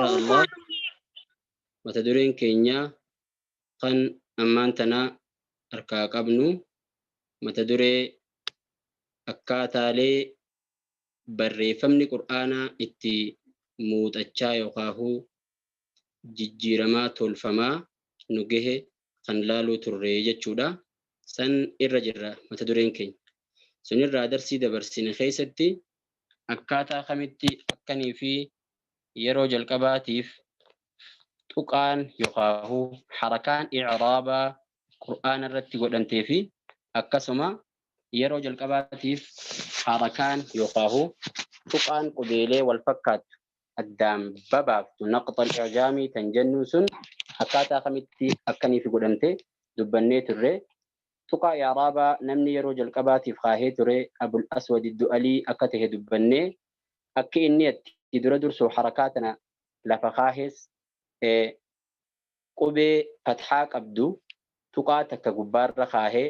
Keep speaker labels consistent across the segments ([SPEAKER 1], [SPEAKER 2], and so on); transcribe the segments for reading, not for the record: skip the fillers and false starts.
[SPEAKER 1] Allah mata dureen keenya kan ammaan tana harkaa qabnu mata duree akkaataalee barreeffamni Qur'aanaa itti muuxachaa yookaahuu jijjiiramaa tolfamaa nu gahe kan laaluu turre jechuudha. San irra jirra mata dureen keenya. Sunirraa darsii dabarsine keessatti akkaataa kamitti akkanii fi yeroo jalqabaatiif tuqaan yookaahuu harakaan i'raabaa Qur'aana irratti godhamtee fi akkasuma yeroo jalqabaatiif harakaan yookaahuu tuqaan qubeelee wal fakkaattu addaan babaaftu naqxal i'jaamii tan jennuun sun akkaataa kamitti akkaniif godhamte dubbannee turre. Tuqaa i'raabaa namni yeroo jalqabaatiif kaahee ture Abul Aswad Du'alii akka tahe dubbannee akki inni itti dura dursu harakaa tana lafa kaahes qubee fathaa qabdu tuqaa takka gubbaarra kaahee,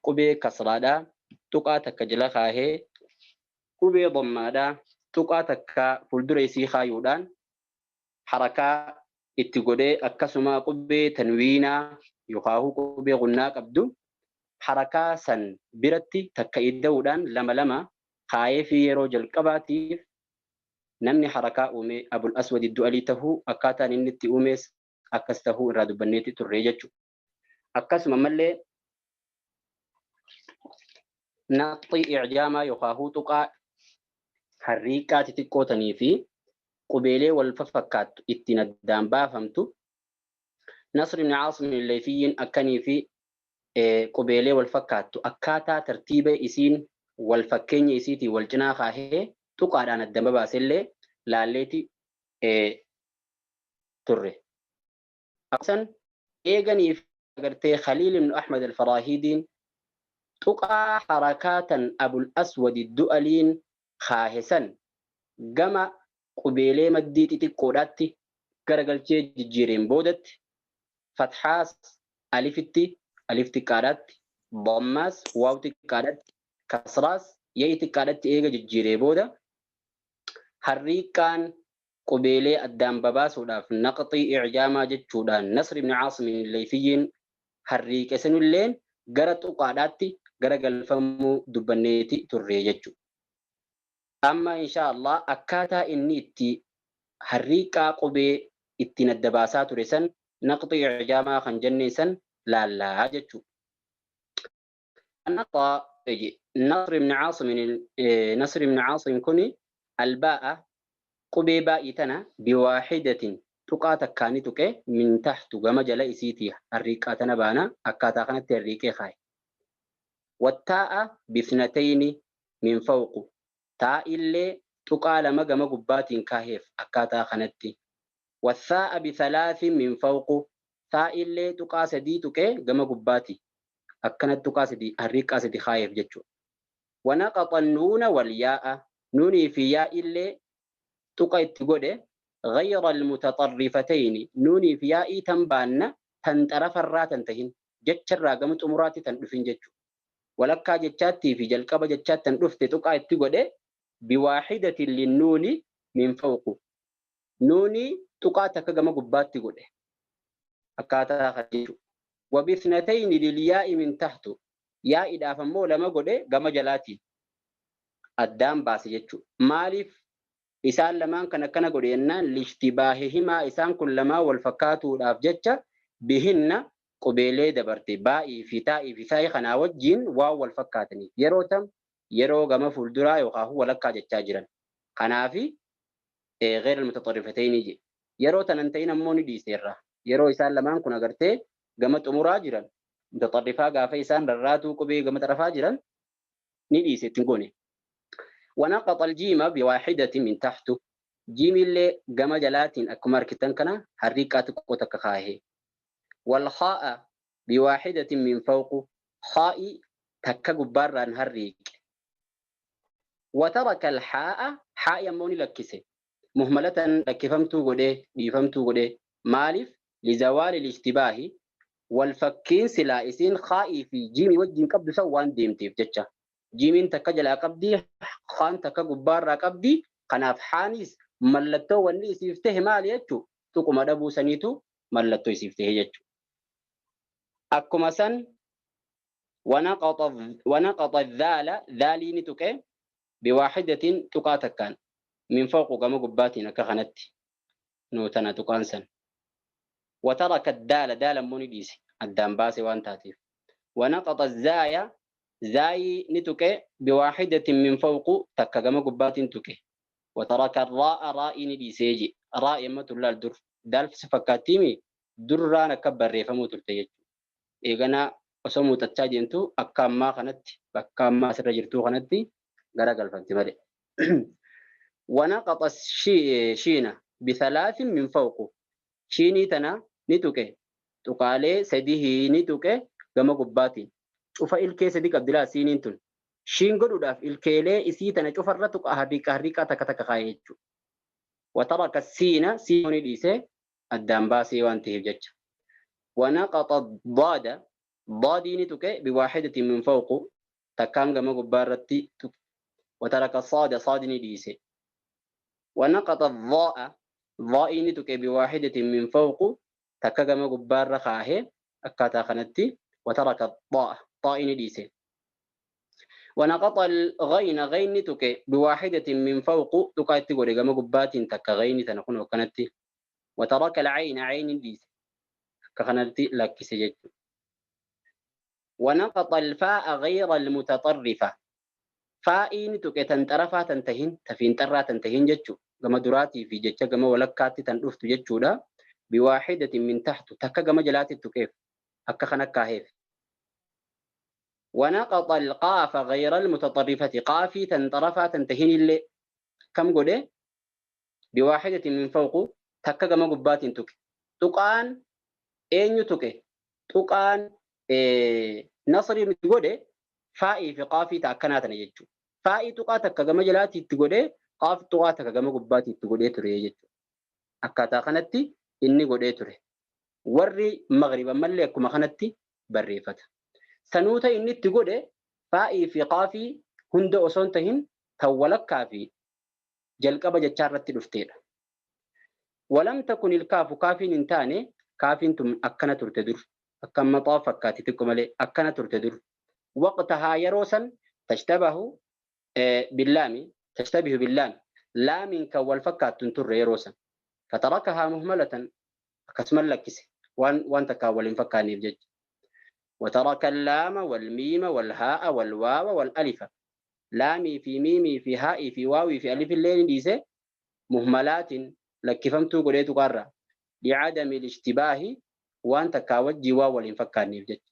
[SPEAKER 1] qubee kasraadhaa tuqaa takka jala kaahee, qubee dammaadhaa tuqaa takka fuuldura isii kaayuudhaan harakaa itti godhee, akkasuma qubee tanwiinaa yookaan qubee gunnaa qabdu harakaa san biratti takka ida'uudhaan lama lama kaayee fi yeroo jalqabaatiif namni harakaa uume Abul Aswad Du'alii tahuu, akkaataan inni itti uumes akkas tahuu irraa dubbanneeti turre jechuudha. Akkasuma mallee naqxii i'jaamaa yookaan tuqaa harriiqaa xixiqqoo tanii fi qubeelee wal fafakkaattu ittiin addaan baafamtu Nasr ibn Aasim Layfiyyiin akkanii fi qubeelee wal fakkaattu akkaataa tartiiba isiin wal fakkeenya isiitiin wal cinaa kaahee tuqaadhaan adda babaasellee laalleeti turre. Aksan eeganiif agartee Khaliil ibn Ahmad al-Faraahidiin tuqaa harakaatan Abul Aswad Du'aliin kaahe san gama qubeelee maddii xixiqqoodhaatti garagalchee jijjiireen boodatti fathaas alifitti, alif xiqqaadhaatti, dammaas waaw xiqqaadhaatti, kasraas ya'i xiqqaadhaatti eega jijjiiree booda harriiqqaan qubeelee addaan babaasuudhaaf naqxii i'jaamaa jechuudhaan Nasr ibn Aasim Layfiyyiin harriiqe sanilleen gara tuqaadhaatti gara galfamuu dubbanneeti turre jechuudha. Amma insha Allah akkaataa inni itti harriiqqaa qubee ittiin adda baasaa ture san, naqxii i'jaamaa kan jenneen san laallaa jechuudha. Nasr ibn Aasim, Nasr ibn Aasim kuni albaa'a, qubee baa'ii tana, biwaahidatin, tuqaa takkaani tuqe, min tahtu, gama jala isiitii harriiqqaa tana baana, akkaataa kanatti harriiqee kaaye. Wattaa'a bisnatayni min fawqu, taa'illee tuqaa lama gama gubbaatiin kaaheef akkaataa kanatti. Wathaa'a bithalaasin min fawqu, taa'illee tuqaa sadii tuqee gama gubbaati akkanatti tuqaa sadii, harriiqqaa sadii kaayeef jechuudha. Wanaqaxa nuuna wal yaa'a, nuunii fi yaa'illee tuqa itti godhe, ghayra almutaxarrifatayni, nuunii fi yaa'ii tan baanna tan xarafarraa tan tahin, jecharraa gama xumuraatti tan dhufin jechuudha. Walakkaa jechaattii fi jalqaba jechaatti tan dhufte tuqaa itti godhe, biwaahidatin linnuuni min fawqu, nuunii tuqaa takka gama gubbaatti godhe akkaataa kana jechuudha. Wabithnatayni lilyaa'i min tahtu, yaa'iidhaaf ammoo lama godhe gama jalaatiin addaan baase jechuudha. Maaliif isaan lamaan kan akkana godhe jennaan, lishtibaahihimaa, isaan kun lamaan wal fakkaatuudhaaf jecha, bihinna, qubeelee dabarte baa'ii fi taa'ii fi saa'ii kanaa wajjiin waan wal fakkaataniif, yeroo tam yeroo gama fuulduraa yookaan walakkaa jechaa jiran. Kanaafi gheer almutaxarrifatayni jedhe. Yeroo tanan ta'in ammoo ni dhiiseerra. Yeroo isaan lamaan kun agartee gama xumuraa jiran, mutaxarrifaa gaafa isaan rarraatuu qubee gama xarafaa jiran ni dhiise, ittiin goone. Wanaqaxa aljiima biwaahidatin min tahtu, jiimillee gama jalaatiin akkuma arkitan kana harriiqqaa xiqqoo takka kaahee. Walhaa'a biwaahidatin min fawqu, haa'i takka gubbaarraan harriiqe. Wataraka alhaa'a, haa'i ammoo ni lakkise. Muhmalatan, lakkifamtuu godhee, dhiifamtuu godhee. Maaliif? Lizawaali lishtibaahi, wal fakkiin silaa isiin haa'ii fi jiimii wajjin qabdu san waan deemteef jecha. Jiimiin takka jalaa qabdi, haan takka gubbaarraa qabdi. Kanaaf haanis Mallattoo wanni isiif tahe maali jechuu? Tuquma dhabuu saniitu mallattoo isiif tahe jechuu. Akkuma san wanaqaxa dhaala dhaalii ni tuqe biwaahidatin tuqaa takkaan min fawqu gama gubbaatiin akka kanatti nuu tana tuqaan san. Wataraka daala daala immoo ni dhiise addaan baase waan taateef. Wanaqaxa zaaya zaayii ni tuqe biwaahidatin min fawqu takka gama gubbaatiin tuqe. Wataraka raa'a raa'ii ni dhiisee je. Raa'ii amma tullaal dur daal si fakkaattiimi durraan akka barreeffamuu turte jechuudha. Eeganaa osoo muuxachaa deemtu akka ammaa kanatti bakka ammaa asirra jirtuu kanatti gara galfamti malee. Wanaqaxa shiina bithalaatin min fawqu shiinii tana ni tuqe tuqaalee sadihii ni tuqe gama gubbaatiin cufa ilkee sadi qabdi laa siiniin tun shiin godhuudhaaf ilkeelee isii tana cufarra tuqa harriiqa harriiqaa takka takka kaa'e jechuudha. Wataraka siina siin ni dhiise addaan baasee waan ta'eef jecha. Wanaqaxa daada daadii ni tuqe biwaahidatin min fawqu takkaan gama gubbaarratti tuqe. Wataraka saada saadi ni dhiise. Wanaqaxa dhaa'a dhaa'ii ni tuqe biwaahidatin min fawqu takka gama gubbaarra kaahee akkaataa kanatti wataraka xaa'a xaa'ii ni dhiise. ونقط الغين غين تك بواحدة من فوق تقاتي قولي قبات تك غين تنكون وكنتي وترك العين عين ديس كخنتي لك سجد. ونقط الفاء غير المتطرفة فائين تك تنترفا تنتهين تفين ترى تنتهين جتشو كما دراتي في جتشا كما ولكاتي تنرفت جتشو دا بواحدة من تحت تك كما جلاتي تكيف أكا خنكا. ونقط القاف غير المتطرفة قافي تنطرفا تنتهين اللي كم قوله بواحدة من فوق تكا كما قبات تك تقان أين تك تقان إيه نصري قوله فائي في قافي تأكنات نجتشو فائي تقا تكا كما جلاتي تقوله قاف تقا تكا كما قبات تقوله تري جتشو أكاتا خنتي إني قوله تري وري مغربا ملي أكما خنتي بريفته sanuuta inni itti godhe faa'ii fi qaafii hunda osoo hin tahin tan walakkaa fi jalqaba jechaa irratti dhufteedha. Walam takun ilkaafu kaafiin hin taane kaafiin tun akkana turte dur akka maxaa fakkaatti xiqqo malee akkana turte dur. Waqtahaa yeroo san tashtabahu billaami tashtabihu billaami laamiin kan wal fakkaattu hin turre yeroo san. Fatarakahaa muhmalatan akkasuma lakkise waan takkaan wal hin fakkaanneef jecha. وترك اللام والميم والهاء والواو والألف لامي في ميمي في هائي في واوي في ألف الليل ديسة مهملات لكفمتو قريتو قارة لعدم الاشتباه وأن تكاوجي واو والإنفكار نيفجت.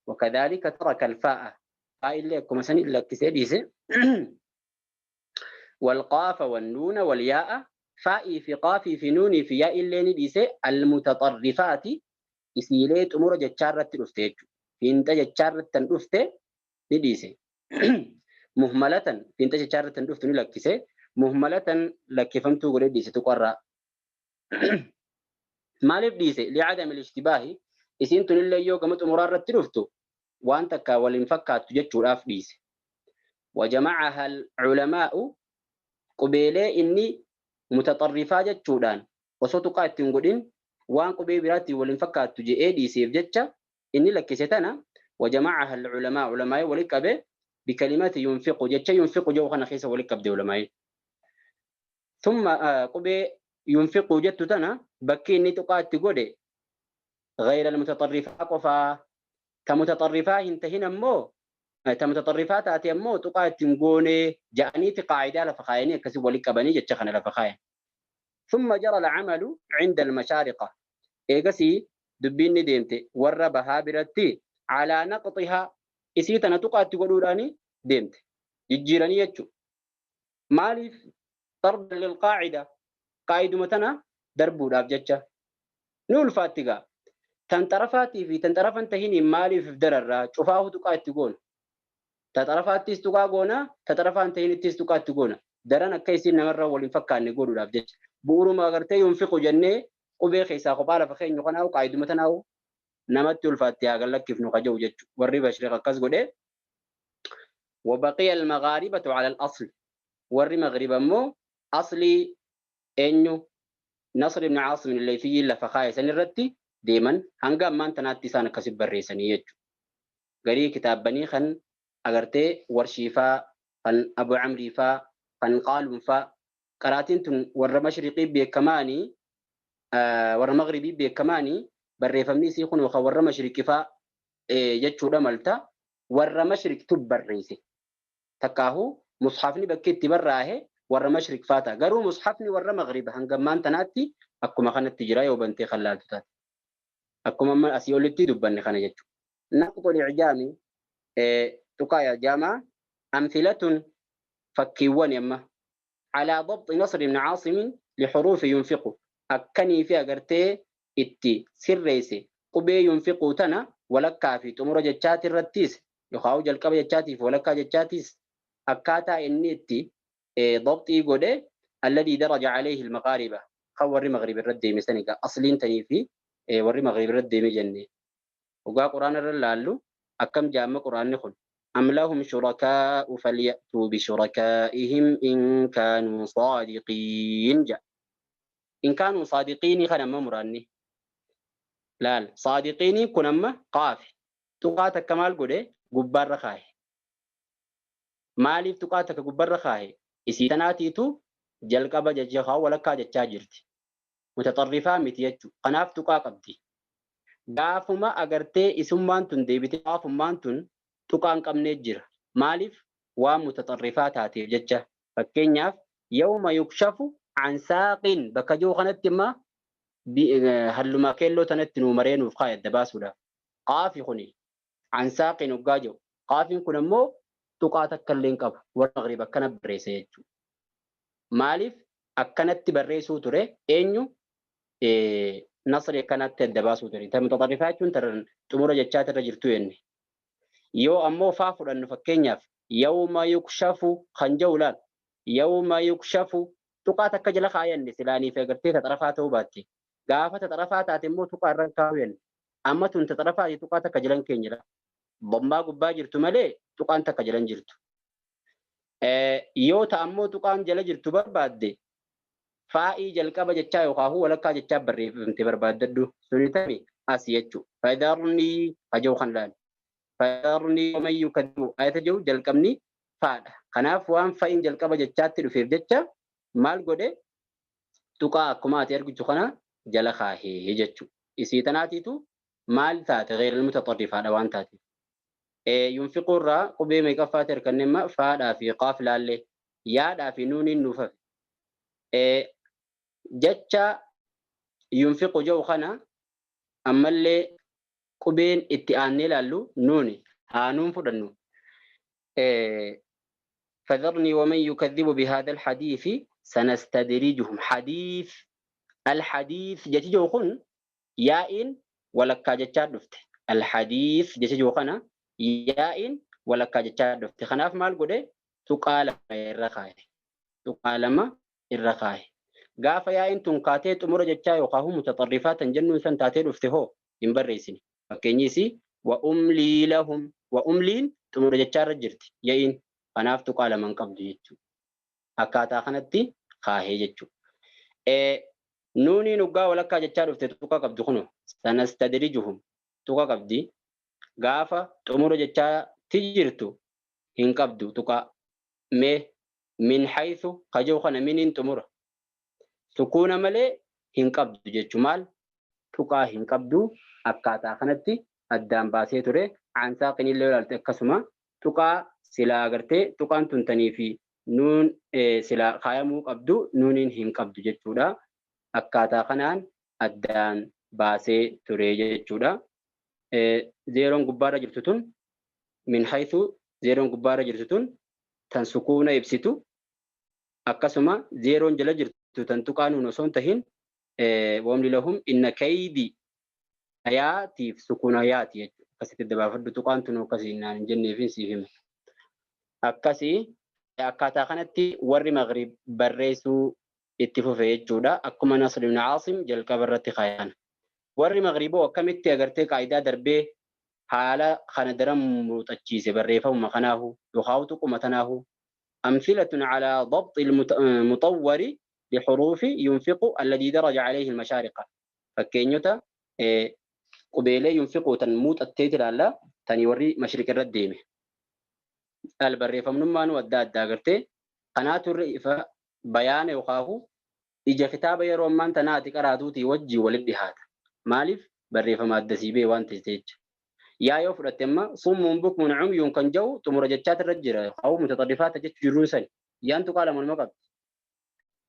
[SPEAKER 1] وكذلك ترك الفاء فاء اللي كما سني لكسي ديسة والقاف والنون والياء فائي في قافي في نوني في ياء الليل ديسة المتطرفات isiilee xumura jechaa irratti dhufte jechuudha. Fiinxa jechaa irratti kan dhufte ni dhiise. Muhmalatan fiinxa jechaa irratti kan dhuftu ni lakkise. Muhmalatan lakkifamtuu godhee dhiise tuqarraa. Maaliif dhiise? Li'adami al-ishtibaahi isiin tunillee yoo gama xumuraa irratti dhuftu waan takka waliin fakkaattu jechuudhaaf dhiise. Wajama'aha al-culamaa'u qubeelee inni mutaxarrifaa jechuudhaan osoo tuqaa ittiin godhin waan qubee biraatti waliin fakkaattu je'ee dhiiseef jecha inni lakkise tana wajama'aha al-culamaa culamaa'ee walitti qabe bikalimati yunfiqu jecha yunfiqu jedhu kana keessa walitti qabde culamaa'ee. Thumma qubee yunfiqu jettu tana bakki inni tuqaa itti godhe غير المتطرفة qofaa ta mutaxarrifaa hin tahin ammoo ta mutaxarrifaa taate ammoo tuqaa ittiin goone ja'aniiti qaa'idaa lafa kaayanii akkasii walitti qabanii jecha kana lafa kaayan. ثم جرى العمل عند المشارقة إيغسي دبين ديمتي ور بها برتي على نقطها إسيتنا تقات تقولوني ديمتي يجيراني يجو مالي طرد للقاعدة قاعدة متنا دربو رابجتشا نول فاتقا تنطرفاتي في تنطرف انتهيني مالي في درر شوفاه تقات تقول تطرفاتي تقاقونا تطرفا انتهيني تقات تقونا درنا كيسين نمر ولنفكر نقول رابجتشا bu'uuruma agartee yunfiqu jennee qubee keessaa kophaa lafa keenya kanaa'u qaayiduma tanaa'u namatti ulfaatti haa gallakkifnu kaja'u jechuudha. Warri bashriq akkas godhee وبقي المغاربة على الأصل warri magriba immoo aslii Eenyu Nasr ibn Aasim al-Laythiyyi lafa kaa'e san irratti deeman hanga ammaan tanaatti isaan akkasi barreessanii jechuudha. Garii kitaabbanii kan agartee Warshiifaa, kan Abu Amriifaa, kan Qaaluunfaa qaraatiin tun warra mashriqii beekamaanii warra maghribii beekamaanii barreeffamni isii kun kan warra mashriqifaa jechuudha malta warra mashriqtu barreesse. Takkaahu mushafni bakki itti barraahe warra mashriq faa ta'a. Garuu mushafni warra maghriba hanga ammaan tanaatti akkuma kanatti jira yoo bantee kan laaltu taate. Akkuma amma asii olitti dubbanne kana jechuudha. Naqxul i'jaami tuqaa i'jaamaa amthilatun fakkiiwwan amma alaa dabxi Nasr ibn Caasim lixuruufi yunfiqu akkanii fi agartee itti sirreesse qubee yunfiquu tana walakkaa fi xumura jechaati irrattis yookaan jalqaba jechaatiif walakkaa jechaatiis akkaataa inni itti dabxii godhe alladii daraja alayhi almaghaariba kan warri maghrib irratti deeme san egaa asliin tanii fi warri maghrib irratti deeme jenne Hoggaa Qur'aana irra laallu akkam ja'a amma Qur'aanni kun? Am lahum shurakaa'u falya'tuu bishurakaa'ihim in kaanuu saadiqiin ja'a. In kaanuu saadiqiinii kana amma muraanni. Laal saadiqiinii kun amma qaafi. Tuqaa takka maal godhe gubbaarra kaahe. Maaliif tuqaa takka gubbarra kaahe? Isii tanaatiitu jalqaba jecha walakkaa jechaa jirti. Mutaxarrifaa miti jechuudha. Kanaaf tuqaa qabdi. Gaafuma agartee isummaan tun deebitee gaafummaan tun tuqaa hin qabnee jira. Maaliif? Waan mutaxarrifaa taateef jecha. Fakkeenyaaf yawma yukshafu an saaqin bakka jiru kanatti imma halluma keelloo tanatti nuu maree nuuf kaa'e adda baasuudhaaf. Qaafi kuni an saaqin hoggaa jiru. Qaafiin kun ammoo tuqaa takka illee hin qabu. Warra Maghrib akkana barreessa jechuudha. Maaliif akkanatti barreessuu ture? Eenyu nasri akkanatti adda baasuu ture. Ta mutaxarrifaa jechuun tan xumura jechaati irra jirtu jenne. Yoo ammoo faa fudhannu fakkeenyaaf yawma yukshafu kan jedhu laal. Yawma yukshafu tuqaa takka jala kaayanne silaanii fi agartee taxarafaa ta'uu baatte. Gaafa taxarafaa taate immoo tuqaa irra kaa'u jenne. Amma tun taxarafaati tuqaa takka jalan keenya laal. Bommaa gubbaa jirtu malee tuqaan takka jalan jirtu. Yoo ta ammoo tuqaan jala jirtu barbaadde faa'ii jalqaba jechaa yookaan walakkaa jechaa barreeffamte barbaaddadhu. Suni tami as jechu. Fadharnii haja'u kan laal. Fadharnii waman yukadhibu ayata jedhu jalqabni faadha. Kanaaf waan fa'iin jalqaba jechaatti dhufeef jecha maal godhe tuqaa akkuma ati argitu kana jala kaahee jechu. Isii tanaatiitu maal taate gheeral mutaxarrifaadha waan taateef. Yunfiquu irraa qubee meeqaffaatti harkanne amma faadhaa fi qaaf laallee yaadhaa fi nuuniin nuuf hafe. Jecha yunfiqu jedhu kana ammallee qubeen itti aannee laallu nuuni haa nuun fudhannu. فذرني ومن يكذب بهذا الحديث سنستدرجهم حديث الحديث jechi jiru kun yaa'iin walakkaa jechaa dhufte. Alhadiis jecha jiru kana yaa'iin walakkaa jechaa dhufte. Kanaaf maal godhe? Tuqaa lama irra kaaye. Tuqaa lama irra kaaye. Gaafa yaa'iin tun kaatee xumura jechaa yookaan mutaxarrifaa tan jennuun san taatee dhufte hoo hin barreessine. Fakkeenyi isii wa umlii lahum wa umliin xumura jechaa irra jirti ya'iin. Kanaaf tuqaa lama hin qabdu jechuudha. Akkaataa kanatti kaahee jechuudha. Nuuniin hoggaa walakkaa jechaa dhufte tuqa qabdi kuno. Sanastadrijuhum tuqa qabdi. Gaafa xumura jechaatti jirtu hin qabdu tuqaa. Mee min haythu ka jiru kana miniin xumura. Sukuuna malee hin qabdu jechu maal? Tuqaa hin qabdu akkaataa kanatti addaan baasee ture. An saaqinillee yoo ilaalte akkasuma tuqaa silaa agartee tuqaan tuntanii fi nuun silaa kaayamuu qabdu nuuniin hin qabdu jechuudha. Akkaataa kanaan addaan baasee ture jechuudha. Zeeroon gubbaarra jirtu tun min haythu zeeroon gubbaarra jirtu tun tan sukuuna ibsitu akkasuma zeeroon jala jirtu tan tuqaa nuun osoo hin tahin wamli lahum inna kaydi yaatiif sukuuna yaati jechuudha. Akkasitti adda baafadhu tuqaan tun akkasii naan hin jenneefin siif hima. Akkasii akkaataa kanatti warri Maghrib barreessuu itti fufe jechuudha. Akkuma Nasr ibn Aasim jalqaba irratti kaayan. Warri Maghriboo akkamitti agartee qaayidaa darbee haala kana daran muuxachiise barreeffamuma kanaahu yookaan tuquma tanaahu. Amthilatun alaa dabxi mutawwari لحروف ينفق الذي درج عليه المشارقة. فكينيوتا قبيلة ينفق تنموت التيتل على تنيوري مشرق الرديمة. البريفم نمان وداد داغرتي قناة الرئيفة بيان يقاهو إجا كتاب يرومان تناتي قراتوتي وجي ولدهات. مالف بريفم الدسيبي وان تجتيج. يا يو فرتما صم بكم عمي كان جو تمرجتات الرجل أو متطرفات جروسا يانتو قال من مقب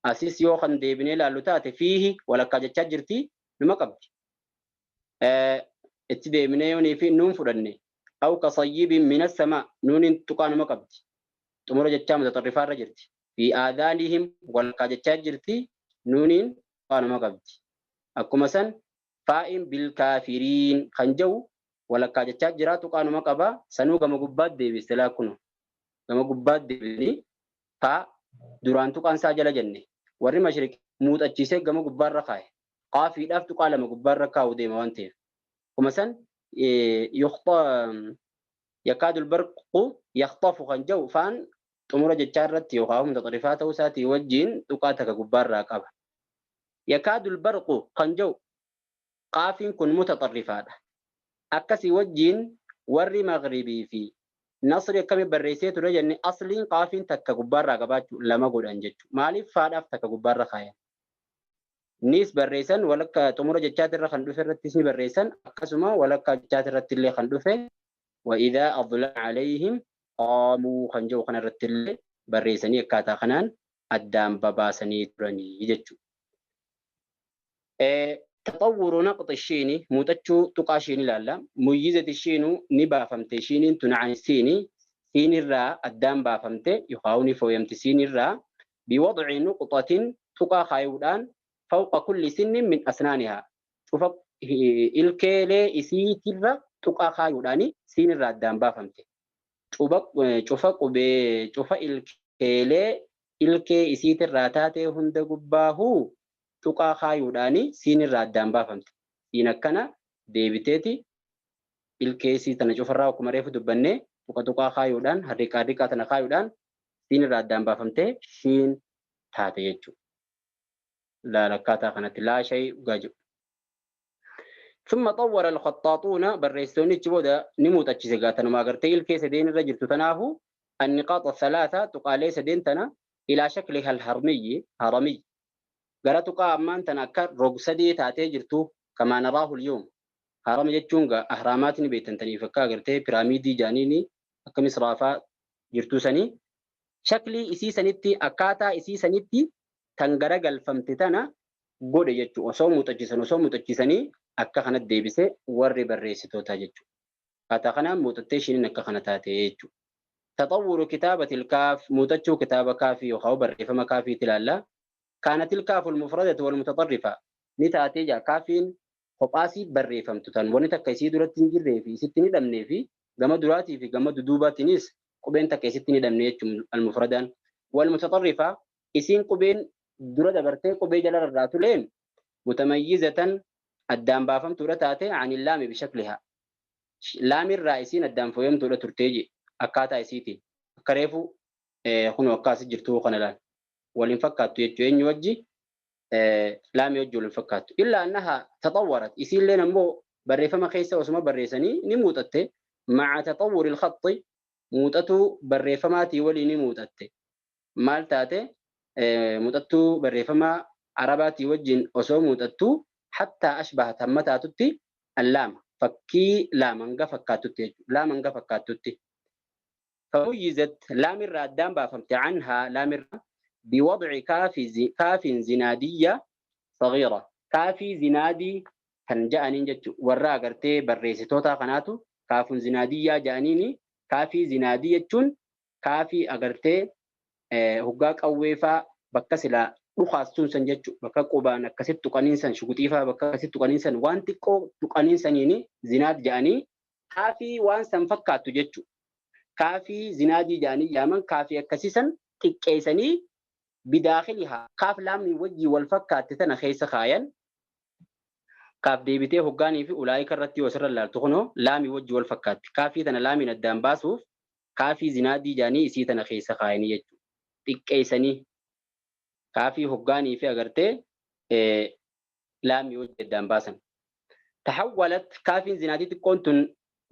[SPEAKER 1] أسيس يو خن ديبني لالوتات فيه ولا كاجتات جرتي المقب اتديبني يوني في نون فرني أو كصيب من السماء نون تقان مقب تمرجتات متطرفات رجلتي في آذانهم ولا كاجتات جرتي نون تقان مقب أكو فائن بالكافرين خنجو ولا كاجتات جراتو قانو مقبا سنو كما قبات دي بستلا كنو كما قبات دي فا دورانتو قان ساجل جنة وري مشرك موت أجيسة كما قبار رخاي قافي دافتو قال ما قبار رخاو دي موانتين ومثلا يخطى يكاد البرق يخطف خنجو فان تمر جتارت يوقاهم تطرفاته ساتي وجين تقاتك قبار راكبا يكاد البرق خنجو قافين كن متطرفات أكسي وجين وري مغربي في نصر كم بريسيت رجل أصلين قافين تك جبار رقبات لما قول أنجت مالي فادف تك جبار خايا نيس بريسن ولك تمر جتات الرخن دفر تسني بريسن أكسما ولك جتات الرتلي خندفة وإذا أظلم عليهم قاموا خنجو خن الرتلي بريسني كاتا خنان الدام باباسني ترني يجتشو تطور نقط الشيني موتشو تقاشيني لالا ميزة الشينو نبا فمتي شيني تنعن سيني سيني الرا الدام با فمتي يخاوني فويمت سيني الرا بوضع نقطة تقا خايودان فوق كل سن من أسنانها شوف الكيلي إسي ترى تقا خايوداني سيني الرا الدام با فمتي شوف قبي شوف الكيلي الكي إسي ترى تاتي هند قباهو tuqaa kaayuudhaani siin irraa addaan baafamte. Siin akkana deebiteeti ilkeesii tana cufarraa akkuma reefu dubbannee tuqa tuqaa kaayuudhaan harriqaa harriqaa tana kaayuudhaan siin irraa addaan baafamtee shiin taate jechuudha. Laala akkaataa kanatti laa shayii dhugaa jiru. ثم طور الخطاطون بريستوني تشبودا نموت أتشيسة تنما قرتي الكيس دين الرجل تتناهو النقاط الثلاثة تقالي سدين تنا إلى شكلها الهرمي هرمي gara tuqaa ammaan tana akka rog-sadee taatee jirtu kamaa naraahu اليوم harama jechuun ahraamaatni beektantaniif akka agartee piraamiidii jaaniini akka misraafaa jirtuu sanii shaklii isii sanitti akkaataa isii sanitti tan garagalfamte tana godhe jechuudha. Osoo muuxachiisanii akka kanatti deebisee warri barreessitoota jechuudha. Akkaataa kanaan muuxattee isheen akka kana taate jechuudha. تطور كتابة الكاف muuxachuu kitaaba kaafii yookaan barreeffama kaafii ilaalla. كانت الكاف المفردة والمتطرفة نتاتي كافين قباسي بريفمت تن وني تكيسي درت جري في ستني دمني في جما دراتي في جما دوباتي نيس قبين تكيسي تني دمني المفردان والمتطرفة إسين قبين درة دبرتي قبي جلال الراتولين متميزة الدام بافم ترتاتي عن اللام بشكلها لام الرئيسين الدام فيوم ترى ترتيجي أكاتا إسيتي كريفو خنو أكاسي جرتو خنلان والانفكات يجو وجي لام يجو الانفكات إلا أنها تطورت يصير لنا مو بريفما خيسة وسما بريسني نموتت مع تطور الخط موتتو بريفماتي ولي نموتت مال تاتي موتتو بريفما عرباتي وجين أسو موتتو حتى أشبهت همتاتتي اللام فكي لامنغا فكاتتي لامنغا فكاتتي فميزت لام الرادان بافمت عنها لام الراد بوضع كاف زنادية صغيرة كافي زنادي تنجأنين جت ورا قرتي بريستوتا قناتو كاف زنادية جانيني كافي زنادية تون كافي أقرتي هقاك أويفا بكسلا رخاصتون سنجت بكا قبانا كست تقنين سن شكوتيفا بكا كست تقنين سن وانتقو تقنين سنيني زناد جاني كافي وان سنفكاتو جت كافي زنادي جاني يامن كافي أكسيسن تكيسني بداخلها كاف لام وجي والفكات تنا خيس خاين كاف ديبتي هقاني في أولئك الرتي وسر الله تخنو لام وجي والفكات كافي تنا لام ندام باسوف كافي زنادي جاني إسي تنا خيس خاين يجو تكيسني Kaafii hoggaanii fi agartee laamii wajji addaan baasan. Taxawwalat kaafiin zinaadii xiqqoon tun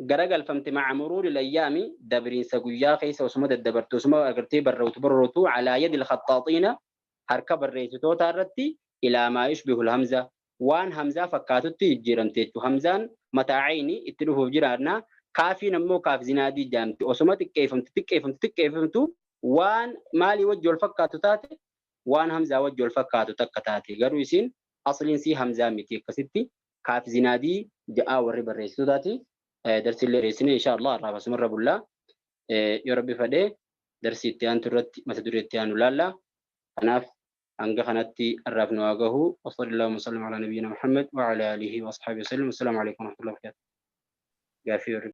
[SPEAKER 1] garagalfamte maca muruuri layyaami dabriinsa guyyaa keessa osuma daddabartu osuma agartee barrootu barrootu calaa yadi lkhaxaaxiina harka barreessitootaa irratti ilaa maa yushbihu hamza waan hamzaa fakkaatutti jijjiiramte jechuudha. Hamzaan mataa cayni itti dhufuuf jiraannaa kaafiin ammoo kaaf zinaadii jaamti osuma xiqqeeffamtu xiqqeeffamtu xiqqeeffamtu waan maalii wajji wal fakkaatu taate waan hamzaa wajji wal fakkaatu takka taate garuu isiin asliin sii hamzaa miti akkasitti kaaf zinaadii ja'aa warri barreessitootaati. Darsiillee dheessine insha Allah irraa asumarra bullaa yoo rabbi fedhee darsii itti aantu irratti mata duree itti aanu laalla. Kanaaf hanga kanatti har'aaf nu haa gahu. Wa sallallahu wa sallam ala nabiyyina Muhammad wa ala alihi wa ashabihi wa sallam. Assalaamu alaikum wa rahmatullahi wa barakatuh. Gaaffii warri